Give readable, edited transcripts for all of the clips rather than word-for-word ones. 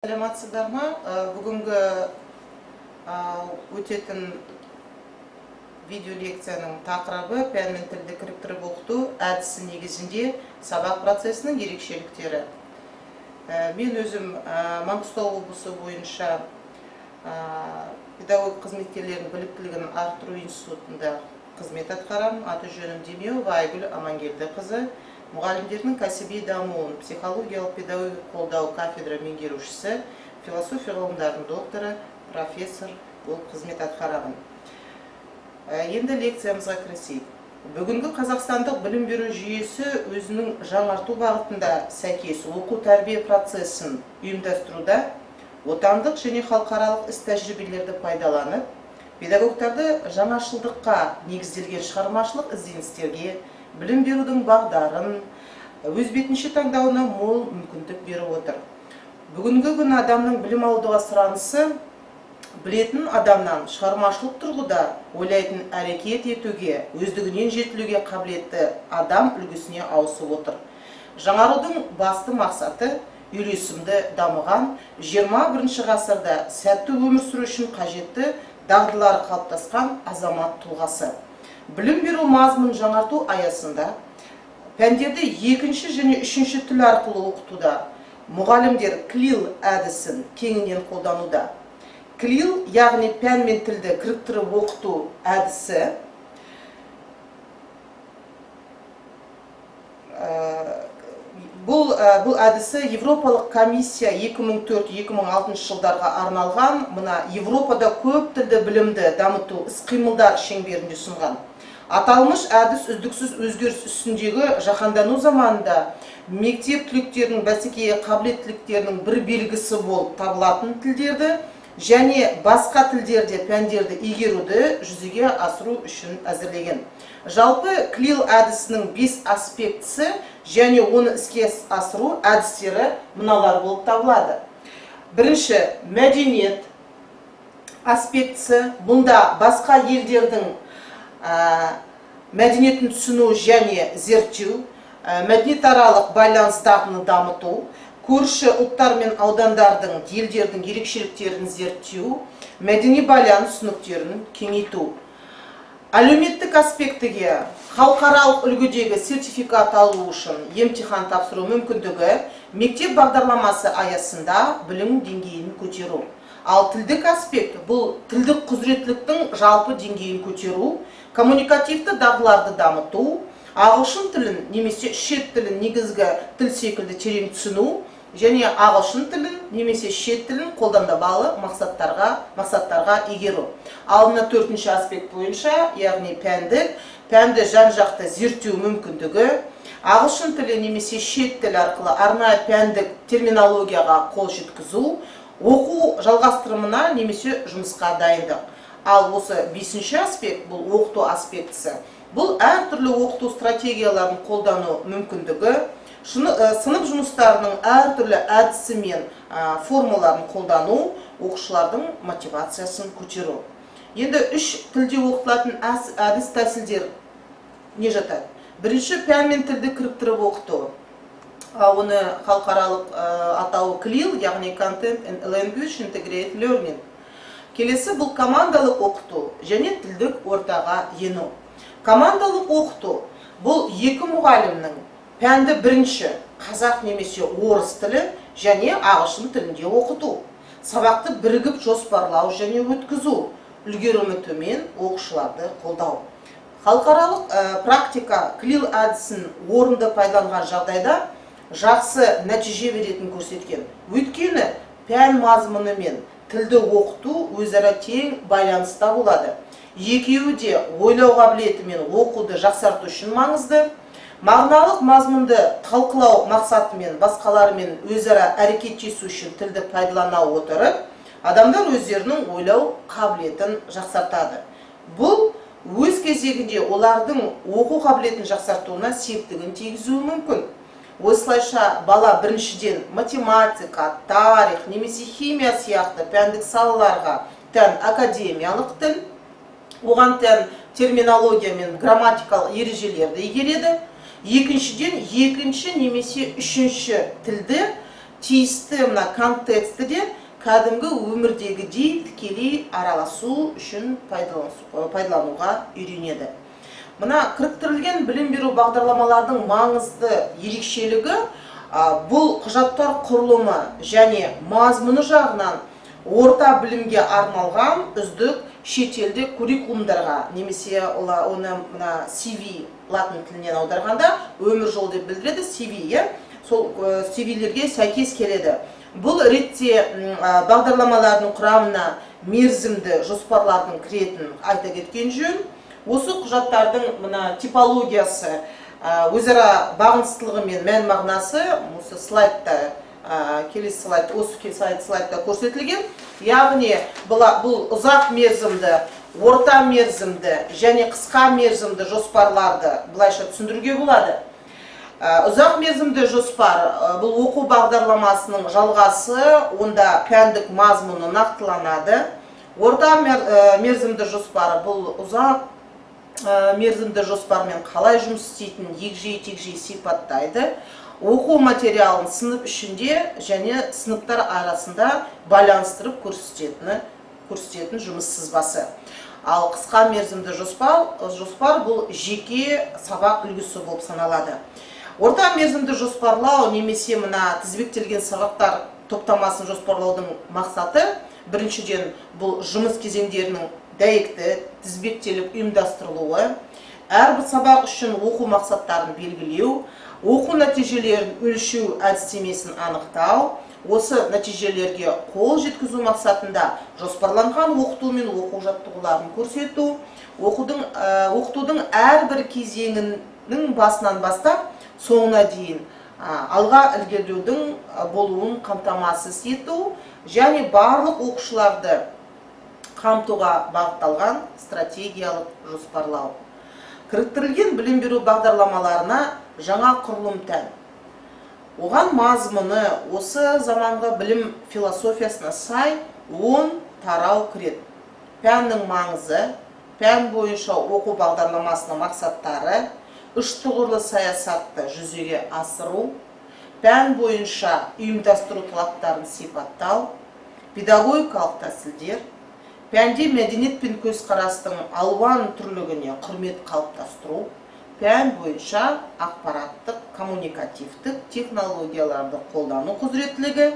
Саламатсыздар ма? Бүгінгі өтетін видео лекцияның тақырыбы: пән мен тілді кіріктіріп оқыту әдісі негізінде сабақ процесінің ерекшеліктері. Мен өзім Маңғыстау облысы бойынша педагог қызметкерлерінің біліктілігін арттыру институтында қызмет атқарамын. Аты жөнім Демеуова Айгүл Амангелдіқызы, мұғалімдердің кәсіби дамуын психологиялық педагогикалық қолдау кафедра меңгерушісі, философия ғылымдарының докторы, профессор болып қызмет атқарамын. Енді лекциямызға кірісейік. Бүгінгі қазақстандық білім беру жүйесі өзінің жаңарту бағытында сәйкес оқу тәрбие процесін ұйымдастыруда отандық және халықаралық іс тәжірибелерді пайдаланып, педагогтарды жаңашылдыққа негізделген шығармашылық ізденістерге, білім берудің бағдарын өз бетінше таңдауына мол мүмкіндік беріп отыр. Бүгінгі күні адамның білім алуға сұранысы білетін адамнан шығармашылық тұрғыда ойлайтын, әрекет етуге, өздігінен жетілуге қабілетті адам үлгісіне ауысып отыр. Жаңарудың басты мақсаты – үйлесімді дамыған 21 ғасырда сәтті өмір сүру үшін қажетті дағдылары қалыптасқан азамат тұлғасы. Білім беру мазмұнын жаңарту аясында пәндерді екінші және үшінші тіл арқылы оқытуда мұғалімдер CLIL әдісін кеңінен қолдануда. CLIL, яғни пән мен тілді кіріктіріп оқыту әдісі, бұл әдісі Европалық комиссия 2004-2006 жылдарға арналған мына Европада көп тілді білімді дамыту іс-қимылдар шеңберінде ұсынған. Аталмыш әдіс үздіксіз өзгеріс үстіндегі жаһандану заманында мектеп түлектерінің бәсекеге қабілеттіліктерінің бір белгісі болып табылатын тілдерді және басқа тілдерде пәндерді игеруді жүзеге асыру үшін әзірлеген. Жалпы, CLIL әдісінің бес аспектісі және оны іске асыру әдістері мыналар болып табылады. Бірінші, мәдениет аспектісі. Бұнда басқа елдердің мәдениетін түсіну және зерттеу, мәдениетаралық байланыс дағдыны дамыту, көрші ұлттар мен аудандардың, елдердің ерекшеліктерін зерттеу, мәдени байланыс түсініктерін кеңейту. Әлеуметтік аспектіге халықаралық үлгідегі сертификат алу үшін емтихан тапсыру мүмкіндігі, мектеп бағдарламасы аясында білім деңгейін көтеру. Ал тілдік аспект – бұл тілдік құзыреттіліктің жалпы деңгейін көтеру, коммуникативті дағдыларды дамыту, ағылшын тілін немесе шет тілін негізгі тіл секілді терең түсіну және ағылшын тілін немесе шет тілін қолданбалы мақсаттарға игеру. Ал мына төртінші аспект бойынша, яғни пәндік, пәнді жан жақты зерттеу мүмкіндігі, ағылшын тілі немесе шет тіл арқылы арнайы пәндік терминологияға қол жеткізу, оқу жалғастырымына немесе жұмысқа дайындық. Ал осы бесінші аспект, бұл оқыту аспектісі, бұл әртүрлі оқыту стратегияларын қолдану мүмкіндігі, сынып жұмыстарының әртүрлі әдісі мен формаларын қолдану, оқушылардың мотивациясын көтеру. Енді үш тілде оқытылатын әдіс тәсілдер не жатады? Бірінші, пән мен тілді кіріктіріп оқыту. Оны халықаралық атауы CLIL, яғни Content and Language Integrated Learning. Келесі, бұл командалық оқыту және тілдік ортаға ену. Командалық оқыту – бұл екі мұғалімнің пәнді бірінші қазақ немесе орыс тілі және ағылшын тілінде оқыту, сабақты бірігіп жоспарлау және өткізу, үлгерімі төмен оқушыларды қолдау. Халықаралық практика CLIL әдісін орынды пайдаланған жағдайда жақсы нәтиже беретінін көрсеткен, өйткені пән мазмұны мен тілді оқыту өзара тең байланыста болады. Екеуі де ойлау қабілеті мен оқуды жақсарту үшін маңызды. Мағыналық мазмұнды талқылау мақсатымен басқалармен өзара әрекеттесу үшін тілді пайдалана отырып, адамдар өздерінің ойлау қабілетін жақсартады. Бұл өз кезегінде олардың оқу қабілетін жақсартуына септігін тигізуі мүмкін. Осылайша, бала біріншіден математика, тарих немесе химия сияқты пәндік салаларға тән академиялық тіл, оған тән терминология мен грамматикалық ережелерді игереді. Екіншіден, екінші немесе үшінші тілді Тиісті мына контекстіде кәдімгі өмірдегідей тікелей араласу үшін пайдалануға үйренеді. Мына кіріктірілген білім беру бағдарламалардың маңызды ерекшелігі бұл құжаттар құрылымы және мазмұны жағынан орта білімге арналған үздік шетелдік куррикулумдарға немесе оны мына CV, латын тілінен аударғанда өмір жолы деп білдіреді, CV, иә, сол CV-лерге сәйкес келеді. Бұл ретте бағдарламалардың құрамына мерзімді жоспарлардың кіретінін айта кеткен жөн. Осы құжаттардың мына типологиясы, өзара бағыныстылығы мен мән мағынасы осы слайдта, келесі слайд, осы слайдта көрсетілген. Яғни бұл ұзақ мерзімді, орта мерзімді және қысқа мерзімді жоспарларды былайша түсіндіруге болады. Ұзақ мерзімді жоспар бұл оқу бағдарламасының жалғасы, онда пәндік мазмұны нақтыланады. Орта мерзімді жоспар бұл ұзақ мерзімді жоспармен қалай жұмыс істейтінін егжей тегжей сипаттайды. Оқу материалын сынып ішінде және сыныптар арасында байланыстырып көрсететін жұмыс сызбасы. Ал қысқа мерзімді жоспар бұл жеке сабақ үлгісі болып саналады. Орта мерзімді жоспарлау немесе мына тізбектелген сабақтар топтамасын жоспарлаудың мақсаты, біріншіден, бұл жұмыс кезеңдерінің дәйекті тізбектеліп ұйымдастырылуы, әрбір сабақ үшін оқу мақсаттарын белгілеу, оқу нәтижелерін өлшеу әдістемесін анықтау, осы нәтижелерге қол жеткізу мақсатында жоспарланған оқыту мен оқу жаттығуларын көрсету, оқытудың әрбір кезеңінің басынан бастап соңына дейін алға ілгерілеудің болуын қамтамасыз ету және барлық оқушыларды қамтуға бағытталған стратегиялық жоспарлау. Кіріктірілген білім беру бағдарламаларына жаңа құрылым тән. Оған мазмұны осы заманғы білім философиясына сай 10 тарау кіреді: пәннің маңызы, пән бойынша оқу бағдарламасының мақсаттары, үш тұғырлы саясатты жүзеге асыру, пән бойынша ұйымдастыру талаптарын сипаттау, педагогикалық тәсілдер, пәнде мәдениет пен көзқарастың алуан түрлігіне құрмет қалыптастыру, пән бойынша ақпараттық коммуникативтік технологияларды қолдану құзыреттілігі,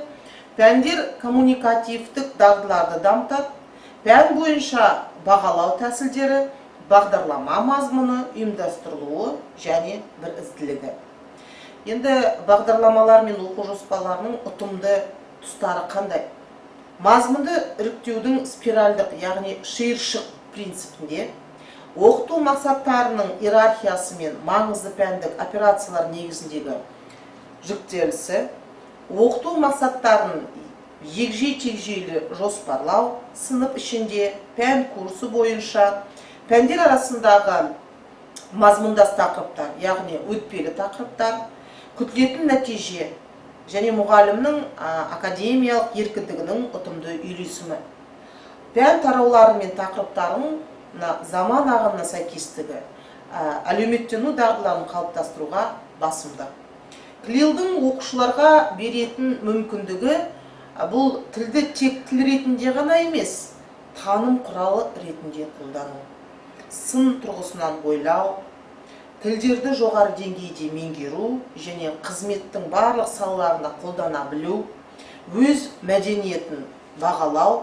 пәндер коммуникативтік дағдыларды дамытады, пән бойынша бағалау тәсілдері, бағдарлама мазмұны, ұйымдастырылуы және бірізділігі. Енді бағдарламалар мен оқу жоспарларының ұтымды тұстары қандай? Мазмұнды іріктеудің спиральдық, яғни шиыршық принципінде, оқыту мақсаттарының иерархиясы мен маңызды пәндік операциялар негізіндегі жіктелісі, оқыту мақсаттарын егжей тегжейлі жоспарлау, сынып ішінде, пән курсы бойынша, пәндер арасындағы мазмұндас тақырыптар, яғни өтпелі тақырыптар, күтілетін нәтиже және мұғалімнің академиялық еркіндігінің ұтымды үйлесімі, пән тараулары мен тақырыптарының мына заман ағымына сәйкестігі, әлеуметтену дағдыларын қалыптастыруға басымдық. КЛИЛ-дің оқушыларға беретін мүмкіндігі бұл тілді тек тіл ретінде ғана емес, таным құралы ретінде қолдану, сын тұрғысынан ойлау, тілдерді жоғары деңгейде меңгеру және қызметтің барлық салаларында қолдана білу, өз мәдениетін бағалау,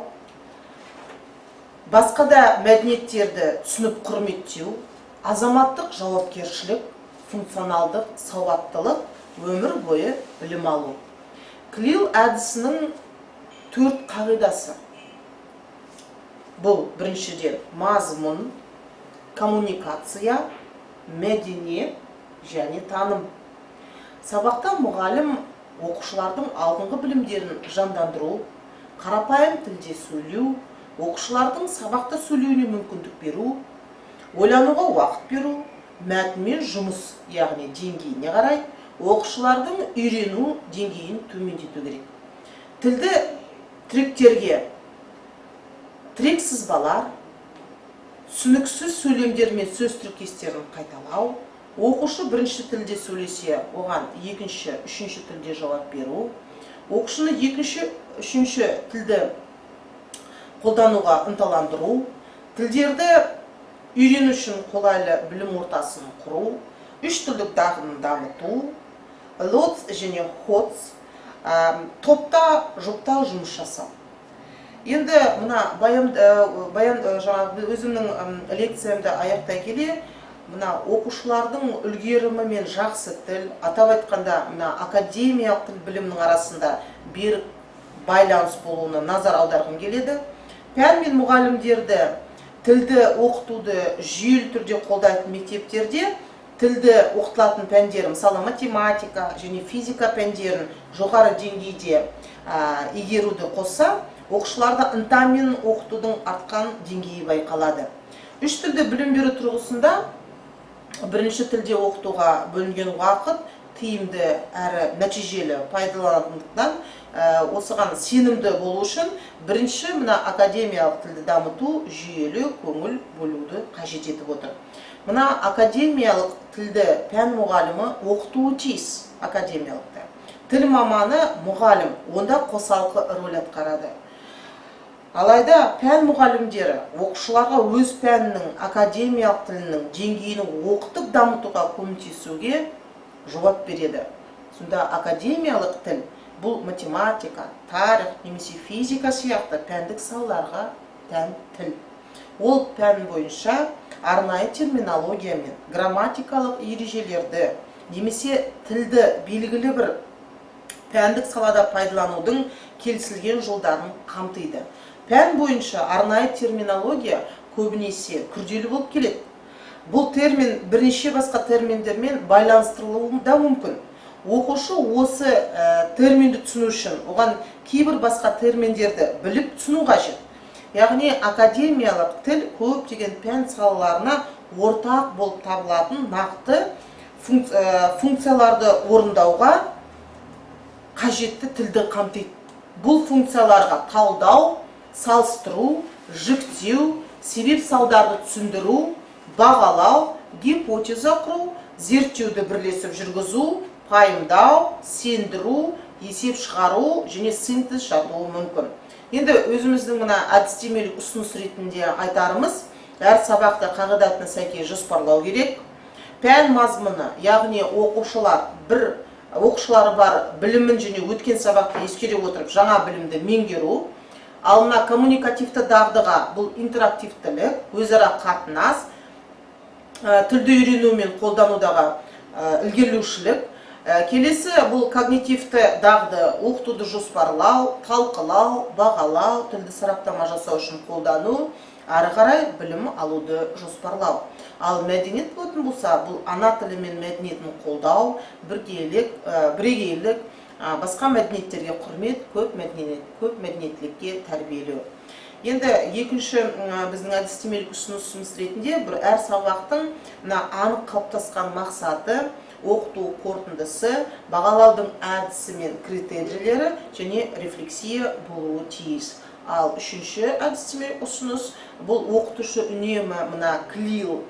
басқа да мәдениеттерді түсініп құрметтеу, азаматтық жауапкершілік, функционалдық сауаттылық, өмір бойы білім алу. КЛИЛ әдісінің төрт қағидасы: бұл біріншіден, мазмұн, коммуникация, мәдениет және таным. Сабақта мұғалім оқушылардың алдыңғы білімдерін жандандыру, қарапайым тілде сөйлеу, оқушылардың сабақта сөйлеуіне мүмкіндік беру, ойлануға уақыт беру, мәтінмен жұмыс, яғни деңгейіне қарай оқушылардың үйрену деңгейін төмендету керек. Тілді тіректерге тірек сызбалар, түсініксіз сөйлемдер мен сөз тіркестерін қайталау, оқушы бірінші тілде сөйлесе, оған екінші, үшінші тілде жауап беру. Оқушыны екінші, үшінші тілді қолдануға ынталандыру, тілдерді үйрену үшін қолайлы білім ортасын құру, үш тілдік дағдыны дамыту, ЛОТС және ХОТС, топта, жұпта жұмыс жасау. Енді мына баян, баян жаңағы өзімнің лекциямды аяқтай келе, мына оқушылардың үлгерімі мен жақсы тіл, атап айтқанда, мына академиялық тіл білімінің арасында берік байланыс болуына назар аударғым келеді. Пән мен мұғалімдерді тілді оқытуды жүйелі түрде қолдайтын мектептерде тілді оқытылатын пәндер, мысалы, математика және физика пәндерін жоғары деңгейде игеруді қосса, оқушыларды ынтамен оқытудың артқан деңгейі байқалады. Үш тілді білім беру тұрғысында бірінші тілде оқытуға бөлінген уақыт тиімді әрі нәтижелі пайдаланатындықтан, осыған сенімді болу үшін бірінші мына академиялық тілді дамыту жүйелі көңіл бөлуді қажет етіп отыр. Мына академиялық тілді пән мұғалімі оқытуы тиіс. Академиялық тіл маманы мұғалім онда қосалқы рөл атқарады. Алайда пән мұғалімдері оқушыларға өз пәнінің академиялық тілінің деңгейін оқытып дамытуға көмектесуге жауап береді. Сонда академиялық тіл бұл математика, тарих немесе физика сияқты пәндік салаларға тән тіл. Ол пән бойынша арнайы терминология мен грамматикалық ережелерді немесе тілді белгілі бір пәндік салада пайдаланудың келісілген жолдарын қамтиды. Пән бойынша арнайы терминология көбінесе күрделі болып келеді. Бұл термин бірнеше басқа терминдермен байланыстырылуы да мүмкін. Оқушы осы терминді түсіну үшін оған кейбір басқа терминдерді біліп түсіну қажет. Яғни академиялық тіл көптеген пән салаларына ортақ болып табылатын нақты функцияларды орындауға қажетті тілді қамтиды. Бұл функцияларға талдау, салыстыру, жіктеу, себеп салдарды түсіндіру, бағалау, гипотеза құру, зерттеуді бірлесіп жүргізу, пайымдау, сендіру, есеп шығару және синтез жатуы мүмкін. Енді өзіміздің мына әдістемелік ұсыныс ретінде айтарымыз: әр сабақты қағидатына сәйкес жоспарлау керек. Пән мазмұны, яғни оқушылар бір оқушылары бар білімін және өткен сабақты ескере отырып, жаңа білімді меңгеру. Ал мына коммуникативті дағдыға бұл интерактивтілік, өзара қатынас, тілді үйрену мен қолданудағы ілгерілеушілік. Келесі бұл когнитивті дағды: оқытуды жоспарлау, талқылау, бағалау, тілді сараптама жасау үшін қолдану, ары қарай білім алуды жоспарлау. Ал мәдениет болатын болса, бұл ана тілі мен мәдениетін қолдау, біргелік, бірегейлік, басқа мәдениеттерге құрмет, көп мәдениеттілікке тәрбиелеу. Енді екінші біздің әдістемелік ұсынысымыз ретінде бір әр сабақтың мына анық қалыптасқан мақсаты, оқыту қорытындысы, бағалаудың әдісі мен критерийлері және рефлексия болуы тиіс. Ал үшінші әдістемелік ұсыныс бұл оқытушы үнемі мына КЛИЛ,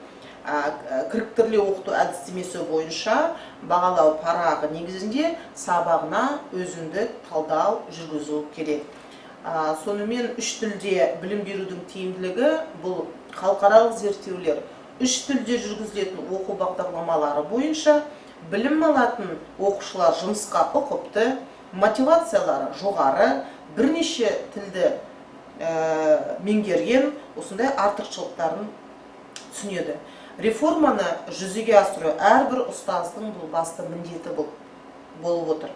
кіріктіріле оқыту әдістемесі бойынша бағалау парағы негізінде сабағына өзіндік талдау жүргізу керек. Сонымен үш тілде білім берудің тиімділігі бұл халықаралық зерттеулер үш тілде жүргізілетін оқу бағдарламалары бойынша білім алатын оқушылар жұмысқа ұқыпты, мотивациялары жоғары, бірнеше тілді меңгерген, осындай артықшылықтарын түсінеді. Реформаны жүзеге асыру әрбір ұстаздың бұл басты міндеті болып отыр.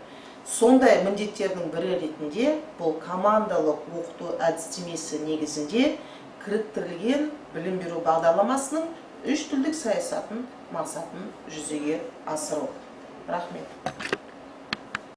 Сондай міндеттердің бірі ретінде бұл командалық оқыту әдістемесі негізінде кіріктірілген білім беру бағдарламасының үш тілдік саясатын мақсатын жүзеге асыру. Рахмет.